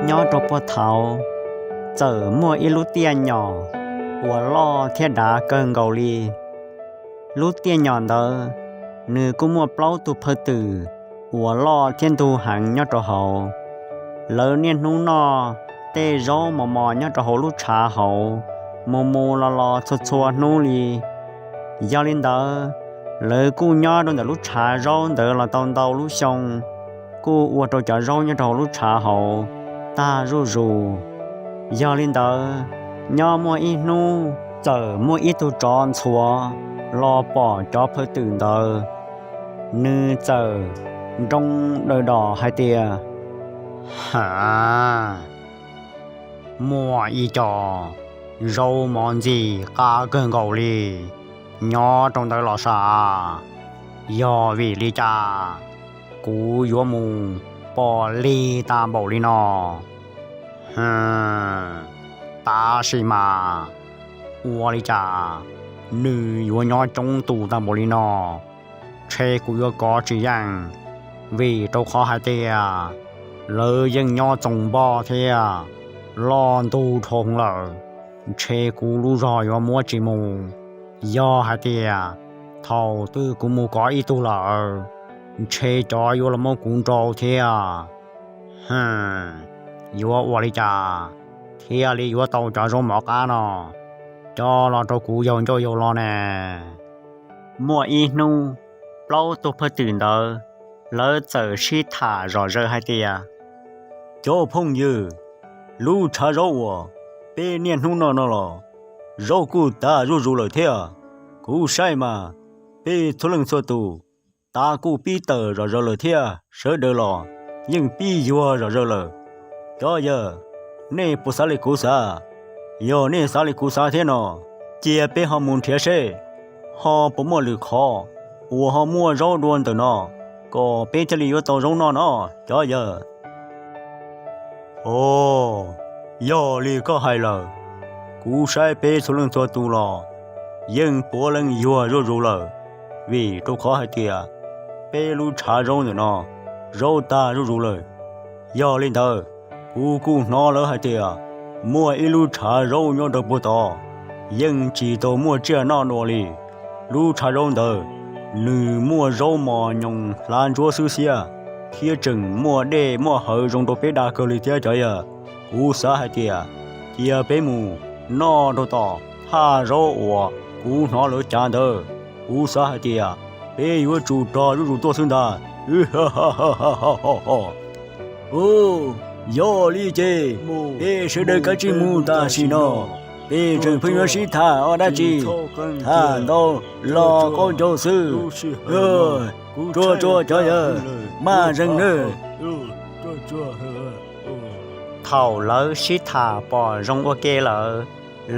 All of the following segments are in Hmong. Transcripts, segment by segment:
Nyob rau puag thaud, txawm muaj ib lub tiaj nyom uas loj thiab dav kawg nkaus li. Lub tiaj nyom ntawd, nws kuj muaj plaub tug phawj twm uas loj thiab ntug heev nyob rau hauv. Lawv niaj hnub noj tej zaub mos mos nyob rau hauv lub tshav hauv, mus mus los los txhua txhua hnub li. Yog li ntawd, lawv kuj nyob rau ntawm lub tshav zaub ntawd los tau ntau lub xyoo, kuj ua rau cov zaub nyob rau hauv lub tshav hauv tag zuj zus. Yog li ntawd, nyob muaj ib hnub txawm muaj ib tug tsov ntxhuav los pom cov phawj twm ntawd, nws txawm nroo daws dos hais tias, Ha, muaj ib co zaub mov ntxim qab kawg nkaus li nyob rau ntawd los sav. Yog vim li cas kuv yuav mus pom lig tag npaum li no? Tab sis mas ua li cas nws yuav nyob coob tus tag npaum li no? Ntshe kuv yuav kov tsis yeej, vim rau qhov hais tias lawv yeej nyob txoos npog thiab loj ntug dhau lawm. Ntshe kuv lub zog yuav muab tsis mus. Yog hais tias thaum twg kuv mus kov ib tug lawm, ntshe cov yuav los muab kuv nrau thiab. Yuav ua li cas thiaj li yuav tau cov zaub mov qab no coj los rau kuv yaug ncauj yaug lo ne? Muaj ib hnub, plaub tug phawj twm ntawd, lawv txawm sib tham zom zaws hais tias, Cov phooj ywg, lub tshav zaub uas peb niaj hnub noj no los, zaub kuj tag zuj zus lawm thiab. Kuv saib mas, peb txhua leej txhua tus tav kuj pib tawm zom zaws lawm thiab, sawv daws los yeej pib yuag zom zaws lawm. Cov yawg, nej puas xav li kuv xav? Yog nej xav li kuv xav thiab no, cia peb ho mus nrhiav seb ho puas muaj lwm qhov uas ho muaj zaub dua ntawm no, kom peb thiaj li yuav tau zaub noj no, cov yawg. Os, yog li koj hais lawm, kuv saib peb txhua leej txhua tus los yeej puav leej yuag zuj zus lawm, vim rau qhov hais tias peb lub tshav zaub ntawm no zaub tag zuj zus lawm. Yog li ntawd, kuv kuj hnov lawv hais tias muaj ib lub tshav zaub nyob rau puag tod, yeej tsis tau muaj tsiaj noj dua li. Lub tshav zaub ntawd, nws muaj zaub mos nyoos hlav ntsuab xwb xiab, thiab tseem muaj dej muaj hawv zoo rau peb da kawg li thiab cov yawg. Kuv xav hais tias cia peb mus noj rau tom thaj zaub uas kuv hnov lawv cav ntawd. Kuv xav hais tias peb yuav tsum rog zuj zus tuaj xwb ntag. Ub, yog li ces peb sawv daws kav tsij mus tam sim no. Peb tseem pheej yuav sib tham ua dab tsi? Tham ntau los qaub ncaug xwb. Tsuag tsuag cov yawg, maj zeeg nawb. Thaum lawv sib tham pom zoo ua ke lawm,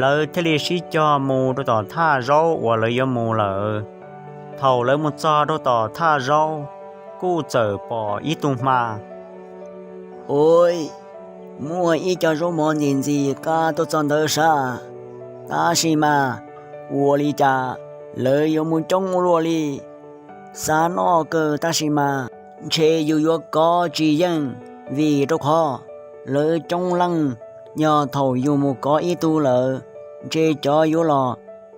lawv thiaj li sib cog mus rau tom thaj zaub uas lawv yuav mus lawm. Thaum lawv mus txog rau tom thaj zaub, kuj txawm pom ib tug hma. Ub, muaj ib co zaub mov ntxim ntxim qab tuaj txog ntawd sav, tab sis mas ua li cas lawv yuav mus coob ua luaj li. Xav noj kawg tab sis mas ntshe yus yuav kov tsis yeej, vim rau qhov lawv coob leej, yog thaum yus mus kov ib tug lawm, ntshe cov yuav los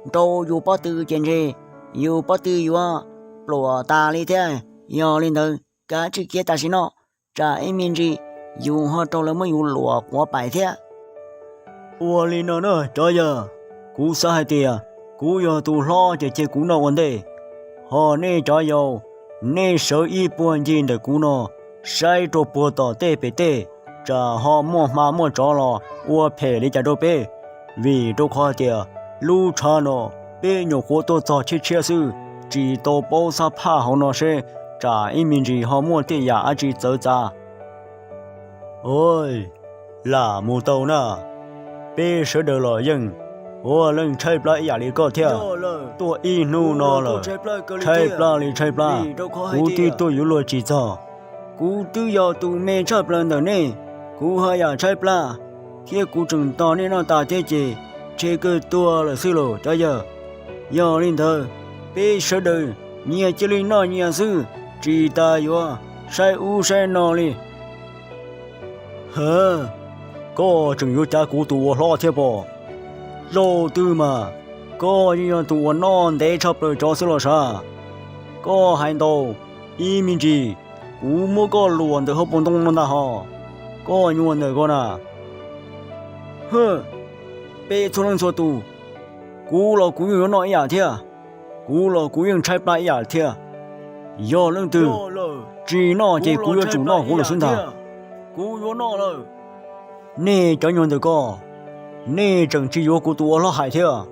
nrau yus pob tw ces ntshe yus pob tw yuav pluam tas li thiab. Yog li ntawd kav tsij khiav tam sim no, tsam ib me ntsis yus ho raug lawv muab yus luam quav pais thiab. Ua li no na cov yawg, kuv xav hais tias kuv yog tus hlob ces cia kuv noj ua ntej, ho nej cov yau, nej sawv ib puag ncig ntawm kuv no, saib rau puag tom tej pem tej, tsam ho muaj hma muaj tsov los ua phem li cas rau peb. Vim rau qhov tias lub tshav no peb nyuam qhuav tuaj txog tshiab tshiab xwb, tsis tau paub xab phaj hauv no seb tsam ib me ntsis ho muaj tej yam dab tsi txawv txav. Lam mus tau na, peb sawv daws los yeej ua leej tshaib plab ib yam li koj thiab. Tuaj ib hnub no lawm, tshaib plab li tshaib plab. Kuv twb tuaj yuav luag tsis txog. Kuv twb yog tus me tshaj plaws ntawm nej, kuv haj yam tshaib plab, thiab kuv tseem tos nej noj tas thiab ces ntshe kawg tuag lawm xwb los cov yawg. Yog li ntawd, peb sawv daws nyias cia li noj nyias xwb, tsis tas yuav saib ub saib no li. Ha, Koj tseem yuav cav kuv tus ua hlob thiab pob? Zaum twg mas koj yeej yog tus uas noj ntev tshaj plaws cov xwb los sav. Koj hais ntau ib me ntsis, kuv muab koj luam ntawm hauv paus ntoo no ntag hos. Koj nyuag ntawm ko na. Hwm, peb txhua leej txhua tus, kuv los kuv yeej yuav noj ib yam thiab. Kuv los kuv yeej tshaib plab ib yam thiab. Yog leej twg tsis noj ces kuv yuav tsum noj kuv lawm xwb ntag. Nej cov nyuag ntawm ko, nej tseem tsis yuav kuv tus ua hlob hais thiab,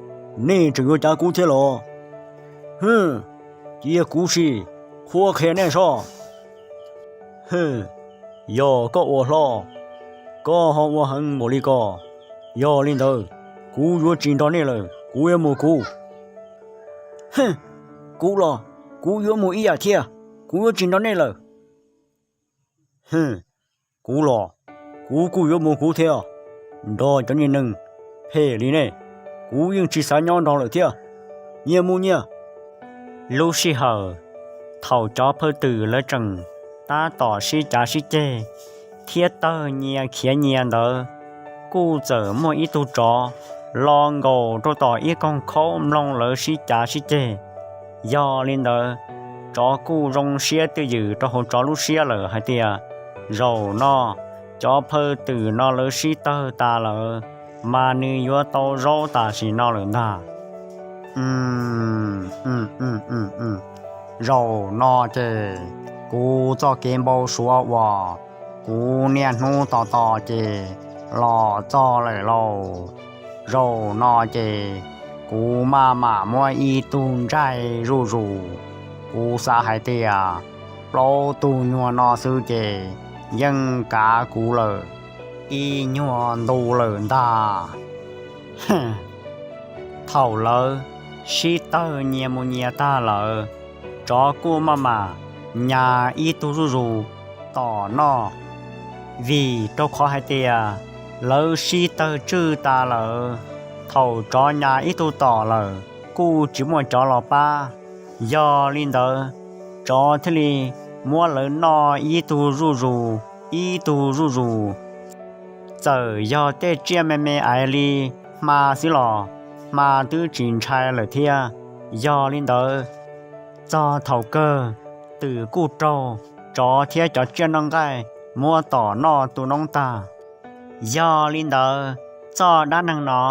nej tseem yuav cav kuv thiab los? Hwm, cia kuv sim qhuab qhia nej soj. Hwm, yog koj ua hlob, koj ho ua heev npaum li ko. Yog li ntawd, kuv yuav tsis nrog nej lawm, kuv yuav mus kuv. Hwm, kuv los kuv yuav mus ib yam thiab, kuv yuav tsis nrog nej lawm. Hwm, kuv los kuv kuj yuav mus kuv thiab. Nrog cov niag neeg phem li nej, kuv yeej tsis xav nyob nrog lawm thiab. Nyias mus nyias. Lub sij hawm thaum cov phawj twm lawv tseem tab tom sib cav sib ceg thiab tawg nyias khiav nyias ntawd, kuj txawm muaj ib tug tsov los nkaum rau tom ib koog khaub mloog lawv sib cav sib ceg. Yog li ntawd, tsov kuj zoo siab twj ywm rau hauv tsov lub siab lawm hais tias, zaum no cov phawj twm no lawv sib tawg tas lawm, mas nws yuav tau zaub tam sim no lawm ntag. Zaum no ces kuv txoj kev npau suav uas kuv niaj hnub tos tos ces los txog lawm lauj. Zaum no ces kuv maj mam muab ib tug ntsaig zuj zus. Kuv xav hais tias plaub tug nyuag no xwb ces yeej kav kuv lawm ib nyuag ntu lawm ntag. Thaum lawv sib tawg nyias mus nyias tag lawm, tsov kuj maj mam nyas ib tug zuj zus tom noj, vim rau qhov hais tias lawv sib tawg tswj tas lawm. Thaum tsov nyas ib tug tom lawm kuj tsis muaj cov los pab. Yog li ntawd, tsov thiaj li muab lawv noj ib tug zuj zus ib tug zuj zus. Txawm yog tej tsiaj me me aiv li hma xwb los hma twb tsis ntshai lawm thiab. Yog li ntawd, txog thaum kawg twm kuj raug tsov thiab cov tsiaj noj nqaij muab tom noj tu noob tag. Yog li ntawd, txoj dab neeg no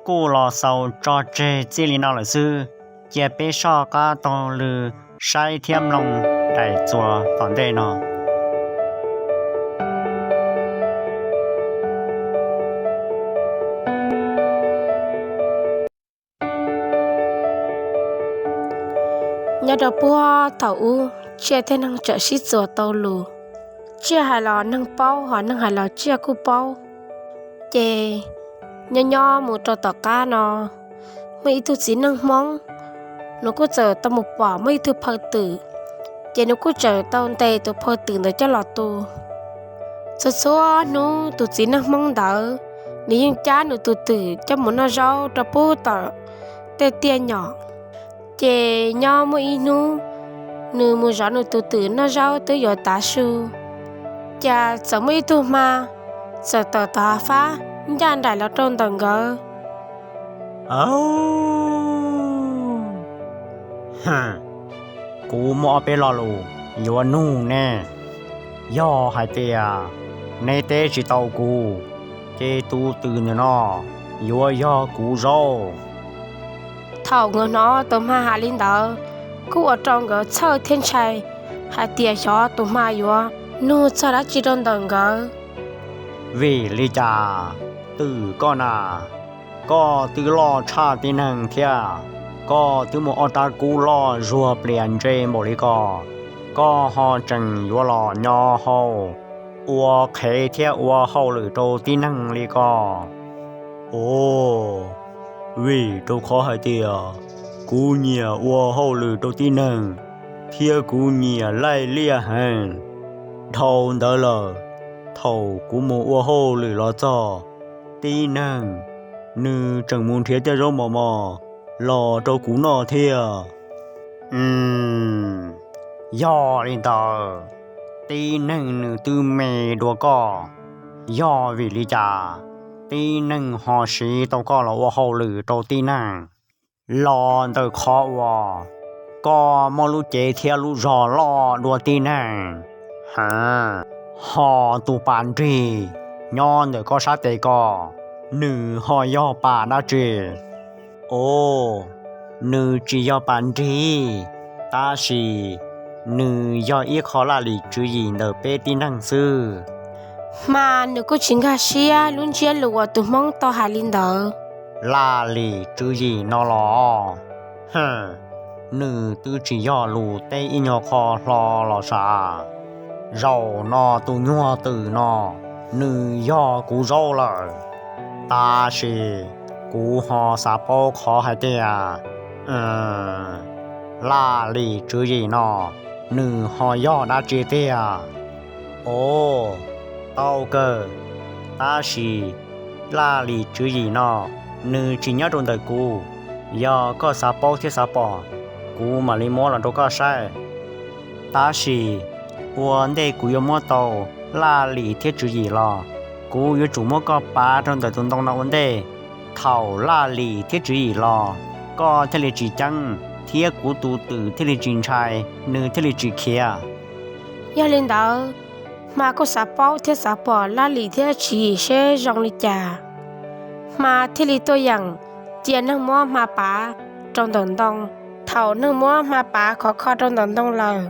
kuj los xaus tso tseg txij li no lawm xwb. Cia peb soj qab taug lw saib thiab mloog daim txuas tom ntej no. Nyob rau puag thaum ub, tsiaj thiab neeg tseem sib txuas tau lus. Tsiaj hais los neeg paub, ho neeg hais los tsiaj kuj paub. Ces nyob nyob mus rau tom qab no, muaj ib tug txiv neej Hmoob, nws kuj txawm tau mus pom muaj ib tug phaw twm, ces nws kuj txawm tau ntes tus phaw twm ntawd coj los tu. Txhua txhua hnub tus txiv neej Hmoob ntawd, nws yeej cab nws tus twm coj mus noj zaub rau puag tom tej tiaj nyom. Ces nyob muaj ib hnub, nws mus zov nws tus twm noj zaub twb yuav tav su, cas txawm muaj ib tug hma txawm tawm tom hav fab ncaj nraim los rau ntawm nkawd. Kuv muaj ob peb lo lus yuav nug neb. Yog hais tias neb teb tsis tau kuv, ces tus twm ntawm no yuav yog kuv zaub. Thaum nkawd hnov tus hma hais li ntawd, kuj ua rau nkawd txhawj thiab ntshai hais tias xyov tus hma yuav nug txog dab tsi rau ntawm nkawd. Vim li cas twm koj na, koj twb loj tshaj tib neeg thiab, koj twb muaj ob rab kub loj zuag plias ntse npaum li ko, koj ho tseem yuav los nyo hau ua qhev thiab ua hauj lwm rau tib neeg li ko? Os, vim rau qhov hais tias kuv nyiam ua hauj lwm rau tib neeg, thiab kuv nyiam laij liaj heev. Dhau ntawd lawm, thaum kuv mus ua hauj lwm los txog, tib neeg nws tseem mus nrhiav tej zaub mos mos los rau kuv noj thiab. Yog li ntawd, tib neeg nws twb me dua koj, Yog vim li cas tib neeg ho siv tau koj los ua hauj lwm rau tib neeg? Los ntawm qhov uas koj muaj lub cev thiab lub zog loj dua tib neeg. Hos tus pas nrig nyob ntawm koj sab tes ko, nws ho yog pas dab tsi? Os, nws tsis yog pas nrig, tab sis nws yog ib qho laj lim tswv yim ntawm peb tib neeg xwb. Hma nws kuj tsis nkag siab lub ntsiab lus uas tus hmoob tau hais li ntawd. Laj lim tswv yim no los? Nws twb tsis yog lus teb ib nyuag qho hlo los sav. Zaum no tus nyuag twm no, nws yog kuv zaub lawm. Tab sis kuv ho xav paub qhov hais tias laj lim tswv yim no nws ho yog dab tsi tiag. Os, tau kawg, tab sis laj lim tswv yim no nws tsis nyob rau ntawm kuv. Yog koj xav paub thiab xav pom, kuv mam li muab los rau koj saib. Tab sis ua ntej kuv yuav muab tau laj lim thiab tswv yim los, kuv yuav tsum muab koj pav rau ntawm tus ntoo no ua ntej. Thaum laj lim thiab tswv yim los, koj thiaj li tsis ceeb, thiab kuv tus twm thiaj li tsis ntshai, nws thiaj li tsis khiav. Yog li ntawd, hma kuj xav paub thiab xav pom laj lim thiab tswv yim seb zoo li cas. Hma thiaj li tuaj yeem cia neeg muab hma pav rau ntawm ntoo. Thaum neeg muab hma pav khov kho rau ntawm ntoo lawm,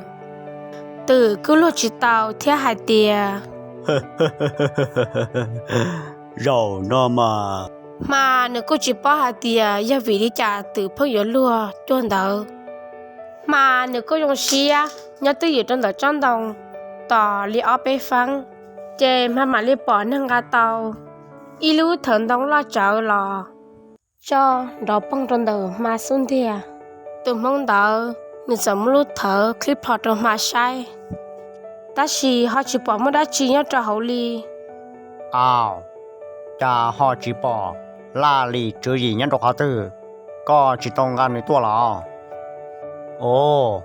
twm kuj luag tsis tau thiab hais tias, zaum no mas. Hma nws kuj tsis paub hais tias yog vim li cas twm pheej yuav luag cuag ntawd. Hma nws kuj zoo siab nyob twj ywm rau ntawm tsob ntoo tos li ob peb feeb, ces hma mam li pom neeg nqa tau ib lub thawv ntoo loj tsawv los tso nrov poog rau ntawm hma xub ntiag. Tus hmoob ntawd nws txawm muab lub thawv qhib plho rau hma saib, tab sis ho tsis pom muaj dab tsi nyob rau hauv li. Au, cas ho tsis pom laj lim tswv yim nyob rau qhov twg? Koj tsis tau nqa nws tuaj los? Os,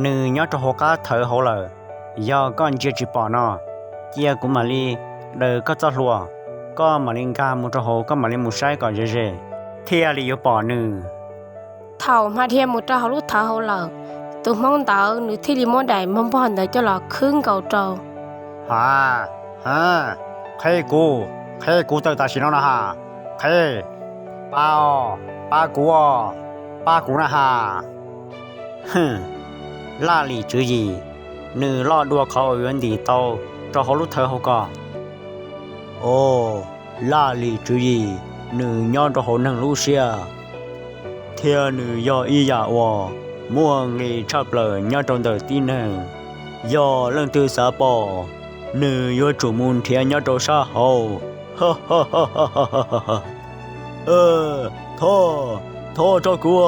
nws nyob rau hauv qab thawv hauv lawm. Yog koj ntsia tsis pom no, cia kuv mam li daws koj txoj hlua, koj mam li nkag mus rau hauv, koj mam li mus saib kom ze ze, thiaj li yuav pom nws. Thaum hma dhia mus rau hauv lub thawv hauv lawm, tus hmoob ntawd nws thiaj li muab daim npog npog ntawd coj los khwb nkaus rau. Ha, ha, qheb kuv, qheb kuv tawm tam sim no na ha, qheb, pab, pab kuv, pab kuv na ha. Laj lim tswv yim, nws loj dua qhov uas yuav ntim tau rau hauv lub thawv hauv ko. Os, laj lim tswv yim nws nyob rau hauv neeg lub siab, thiab nws yog ib yam uas muaj nqis tshaj plaws nyob rau ntawm tib neeg. Yog leej twg xav pom, nws yuav tsum mus nrhiav nyob rau sab hauv. Thov, thov tso kuv,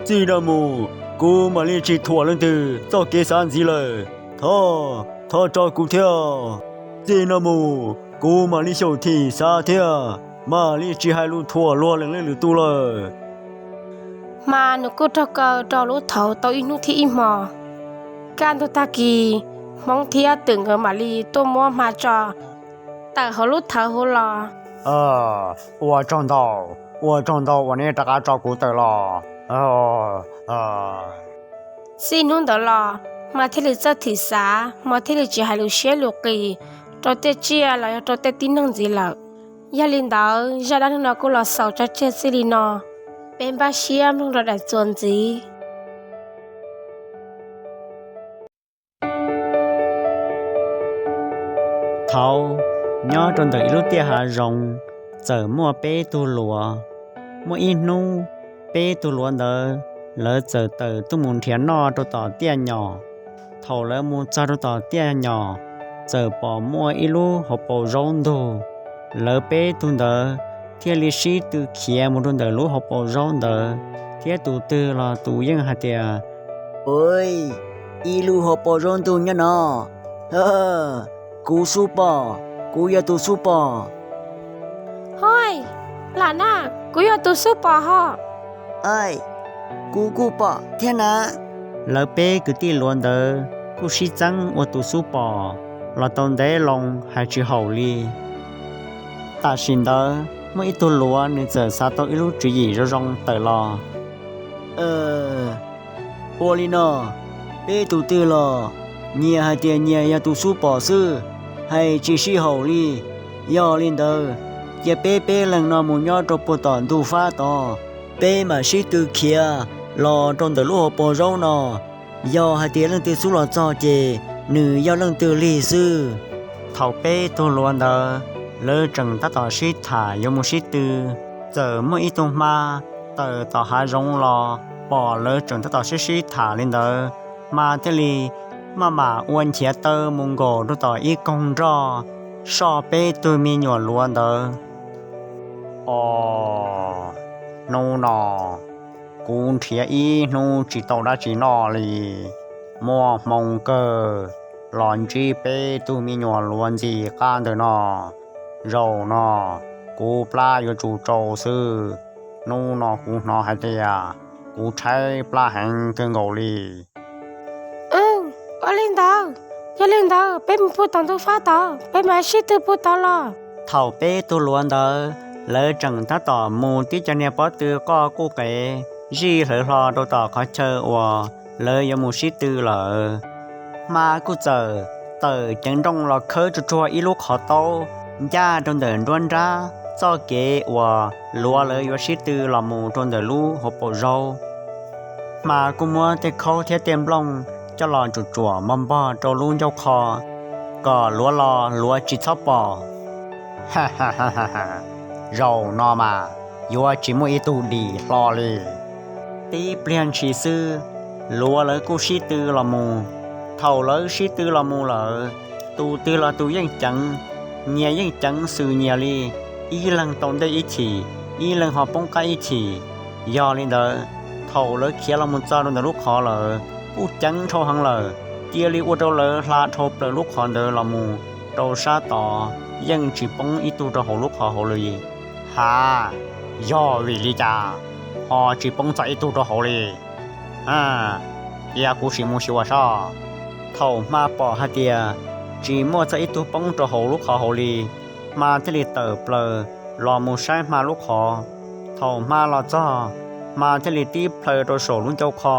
txij no mus kuv mam li tsis thuam leej twg txoj kev xav ntxiv lawm. Thov, thov tso kuv thiab, txij no mus kuv mam li xyaum thim xav thiab, mam li tsis hais lus thuam luag leej lwm tus lawm. Hma nws kuj raug kaw rau lub thawv tau ib hnub thiab ib hmo. Kaj ntug tag kis, hmoob thiab twm nkawd mam li tuaj muab hma tso tawm hauv lub thawv hauv los. Ua tsaug ntau, ua tsaug ntau uas nej rov qab tso kuv tawm los. Txij hnub ntawd los, hma thiaj li txawj thim xav, hma thiaj li tsis hais lus siab lus qis rau tej tsiaj los yog rau tej tib neeg ntxiv lawm. Yog li ntawd, zaj dab neeg no kuj los xaus tso tseg txij li no. Peb npaj siab mloog rau daim txuas ntxiv. Thaud, nyob rau ntawm ib lub tiaj hav zoov, txawm muaj peb tug luav. Muaj ib hnub, peb tug luav ntawd, lawv txawm tawm tuaj mus nrhiav noj rau tom tiaj nyom. Thaum lawv mus txog rau tom tiaj nyom, txawm pom muaj ib lub hauv paus zaub ntug. Lawv peb tug ntawd thiaj li sib tw khiav mus rau ntawm lub hauv paus zaub ntawd, thiab tus twg los tus yeej hais tias, ib lub hauv paus zaub ntug nyob no. Kuv xub pom, kuv yog tus xub pom. Hoi, lam na, kuv yog tus xub pom ho. Kuv kuj pom thiab na. Lawv peb kwv tij luav ntawd kuj sib txeeb ua tus xub pom los tau ntev loo hais tsis haum li. Tam sim ntawd muaj ib tug luav nws txawm xav tau ib lub tswv yim zoo zoo tawm los. Ua li no, peb tus twg los nyias hais tias nyias yog tus xub pom xwb, hais tsis sib haum li. Yog li ntawd, cia peb peb leeg no mus nyob rau puag tom ntug fab tod, peb mam sib tw khiav los rau ntawm lub hauv paus zaub no. Yog hais tias leej twg xub los txog ces nws yog leej twg li xwb. Thaum peb tug luav ntawd lawv tseem tab tom sib tham yuav mus sib tw, txawm muaj ib tug hma tawm tom hav zoov los pom lawv tseem tab tom sib sib tham li ntawd, hma thiaj li maj mam ua nchiav taw mus nkaum rau tom ib koog nroj soj peb tug me nyuam luav ntawd. Os, hnub no kuv nrhiav ib hnub tsis tau dab tsi noj li, muaj hmoo kawg los ntsib peb tug me nyuam luav ntxim qab ntawm no. Zaum no kuv plab yuav tsum tsau xwb. Hnub no kuv hnov hais tias kuv tshaib plab heev kawg nkaus li. Ua li ntawd, yog li ntawd peb mus puag tom ntug fab tod, peb mam sib tw puag tod los. Thaum peb tug luav ntawd lawv tseem tab tom mus tib co niag pob tw qoj quj qev zij hlawv hlo rau tom qhov chaw uas lawv yuav mus sib tw lawm, hma kuj txawm tawm ceev nrooj los khawb tsuag tsuag ib lub qhov taub ncaj rau ntawm nruab nrab txoj kev uas luav lawv yuav sib tw los mus rau ntawm lub hauv paus zaub. Hma kuj muab tej khaub thiab tej nplooj coj los tsuam tsuam npog npog rau lub ncauj qho, kom luav los luav tsis txhob pom. Zaum no mas yuav tsis muaj ib tug dim hlo li. Tib pliag ntshis xwb, luav lawv kuj sib tw los mus. Thaum lawv sib tw los mus lawm, tus twg los tus yeej ceev, nyias yeej ceev xws nyias li, ib leeg tau ntej ib chim, ib leeg ho poob qab ib chim. Yog li ntawd, thaum lawv khiav los mus txog rau ntawm lub qhov lawm, kuj ceev dhau heev lawm, cia li ua rau lawv hla dhau plaws lub qhov ntawd los mus rau sab tod, yeej tsis poob ib tug rau hauv lub qhov hauv li. Ha, yog vim li cas ho tsis poob txog ib tug rau hauv li? Ha, cia kuv sim mus xyuas saib. Thaum hma pom hais tias tsis muaj txog ib tug poob rau hauv lub qhov hauv li, hma thiaj li tawm plaws los mus saib hma lub qhov. Thaum hma los txog, hma thiaj li tib plhaw rau saum lub ncauj qho.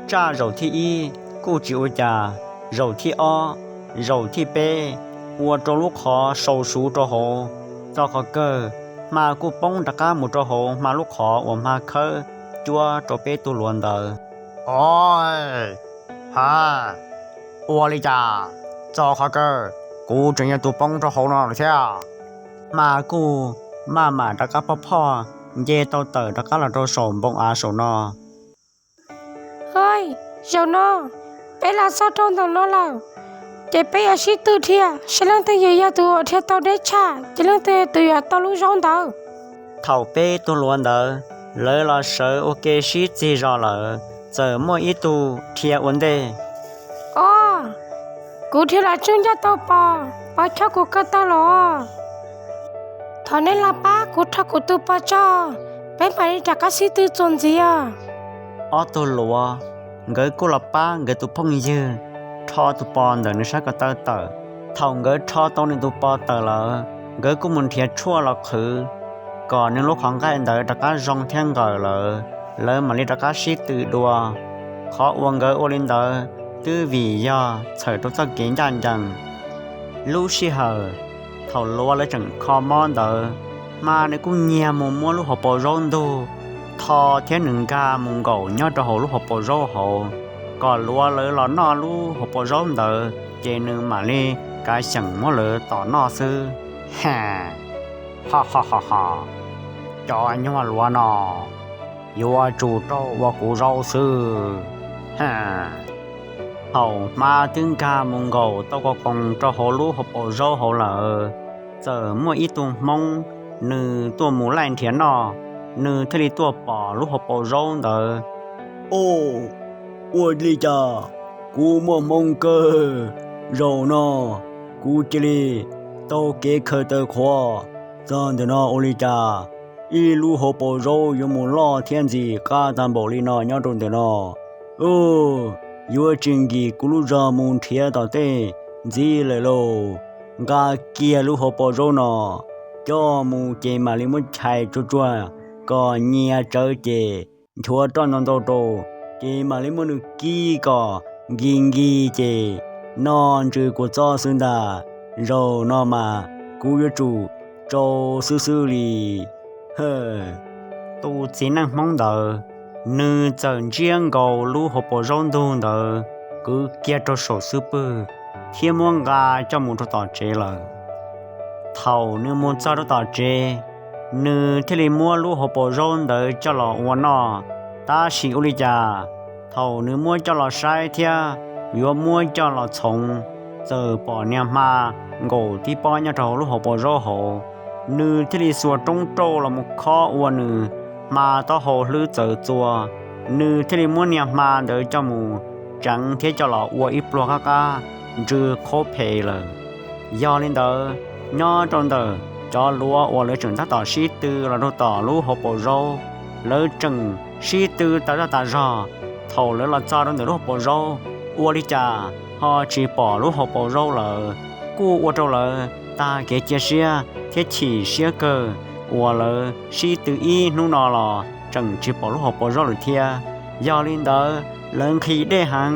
Tsaj zaum thib ib kuj tsis ua cas, zaum thib ob, zaum thib peb, ua rau lub qhov sau suv rau hauv. Txog qhov kawg, hma kuj poob rov qab mus rau hauv hma lub qhov uas hma khawb cuab rau peb tug luav ntawd. Ov, ha, ua li cas txog qhov kawg kuv tseem yog tus poob rau hauv no lawm thiab? Hma kuj maj mam rov qab phoj phoj nce tau tawm rov qab los rau saum npoo av saum no. Hwj, zaum no peb los txog rau ntawm no lawm, ces peb yuav sib tw dhia saib leej twg yuav yog tus uas dhia tau deb tshaj ces leej twg tus yuav tau lub zaub ntawd. Thaum peb tug luav ntawd lawv los sawv ua ke sib txig zos lawm, txawm muaj ib tug dhia ua ntej. Os, kuv dhia los tsuj ncaj tau pos, pos chob kuv ko taw los. Thov nej los pab kuv rho kuv tus pos tso, peb mam li rov qab sib tw txuas ntxiv os. Ob tug luav nkawd kuj los pab nkawd tus phooj ywg rho tus pos ntawm nws sab ko taw tawm. Thaum nkawd rho tau nws tus pos tawm lawm, nkawd kuj mus nrhiav tshuaj los qhwv kom nws lub qhov nqaij ntawd rov qab zoo thiab nqawm lawm, lawv mam li rov qab sib tw dua. Qhov uas nkawd ua li ntawd twb vim yog txhawm rau txoj kev ncaj ncees. Lub sij hawm thaum luav lawv tseem kho mob ntawd, hma nws kuj nyiag mus muab lub hauv paus zaub ntug tho thiab nws nkag mus nkaum nyob rau hauv lub hauv paus zaub hauv, kom luav lawv los noj lub hauv paus zaub ntawd ces nws mam li kav xyeem muab lawv tom noj xwb. Ha, ho ho ho ho, cov nyuag luav no yuav tsum raug ua kuv zaub xwb. Ha, thaum hma twb nkag mus nkaum tau qos qoos rau hauv lub hauv paus zaub hauv lawm, txawm muaj ib tug hmoob, nws tuaj mus laij nrhiav noj, nws thiaj li tuaj pom lub hauv paus zaub ntawd. Os, ua li cas kuv muaj hmoo kawg, zaum no kuv cia li taug kev khaws taw qhuav txog ntawm no ua li cas ib lub hauv paus zaub yuav mus loj thiab ntxim qab tag npaum li no nyob rau ntawm no. Yuav tsis nkim kuv lub zog mus nrhiav tom tej ntxiv lawm lauj. Nqa kiag lub hauv paus zaub no coj mus ces mam li muab chais tsuag tsuag kom nyias tsawv ces nchuav roj ntau ntau rau, ces mam li muab nws kib kom nkig nkig ces noj ntsws kua txob xwb ntag. Zaum no mas kuv yuav tsum tsau xwb xwb li. Tus txiv neej Hmoob ntawd, nws txawm ntsiab nkaus lub hauv paus zaub ntug ntawd, kwv kiag rau saum xub pwg thiab muab nqa coj mus rau tom tsev lawm. Thaum nws mus txog rau tom tsev, nws thiaj li muab lub hauv paus zaub ntawd coj los ua noj. Tab sis ua li cas, thaum nws muab coj los saib thiab yuav muab coj los txhoov, txawm pom niag hma nkaum tib pob nyob rau hauv lub hauv paus zaub hauv. Nws thiaj li xuas roob rauj los mus khob ua nws hma taub hau hlwb txawv txua. Nws thiaj li muab niag hma ntawd coj mus tseev thiab coj los ua ib pluag qab qab ntsws qhuav phem lawm. Yog li ntawd, nyob rau ntawm cov luav uas lawv tseem tab tom sib tw los rau tom lub hauv paus zaub, lawv tseem sib tw tas zog tas zog. Thaum lawv los txog rau ntawm lub hauv paus zaub, ua li cas ho tsis pom lub hauv paus zaub lawm, kuj ua rau lawv tag kev cia siab thiab chim siab kawg uas lawv sib tw ib hnub no los tseem tsis pom lub hauv paus zaub lawm thiab. Yog li ntawd, lawv nqhis dej heev,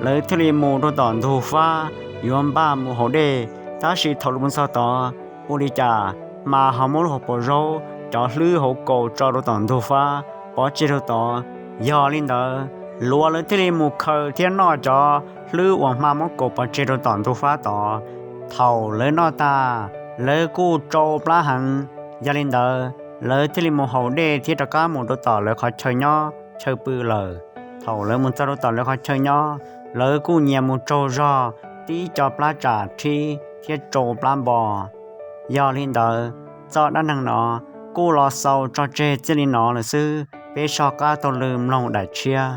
lawv thiaj li mus rau tom ntug fab yuav npaj mus haus dej. Tab sis thaum lawv mus txog tod, ua li cas hma ho muab lub hauv paus zaub cov hlwb hauv kaus tso rau tom ntug fab pov tseg rau tod. Yog li ntawd, luav lawv thiaj li mus khaws thiab noj cov hlwb uas hma muab kaus pov tseg rau tom ntug fab tod. Thaum lawv noj tag, lawv kuj tsau plab heev. Yog li ntawd, lawv thiaj li mus haus dej thiab rov qab mus rau tom lawv qhov chaw nyob chaw pw lawm. Thaum lawv mus txog rau tom lawv qhov chaw nyob, lawv kuj nyias mus tsaug zog tib co plab tsam rhib thiab tsau plab npo. Yog li ntawd, txoj dab neeg no kuj los xaus tso tseg txij li no lawm xwb, peb soj qab taug lw mloog daim tshiab.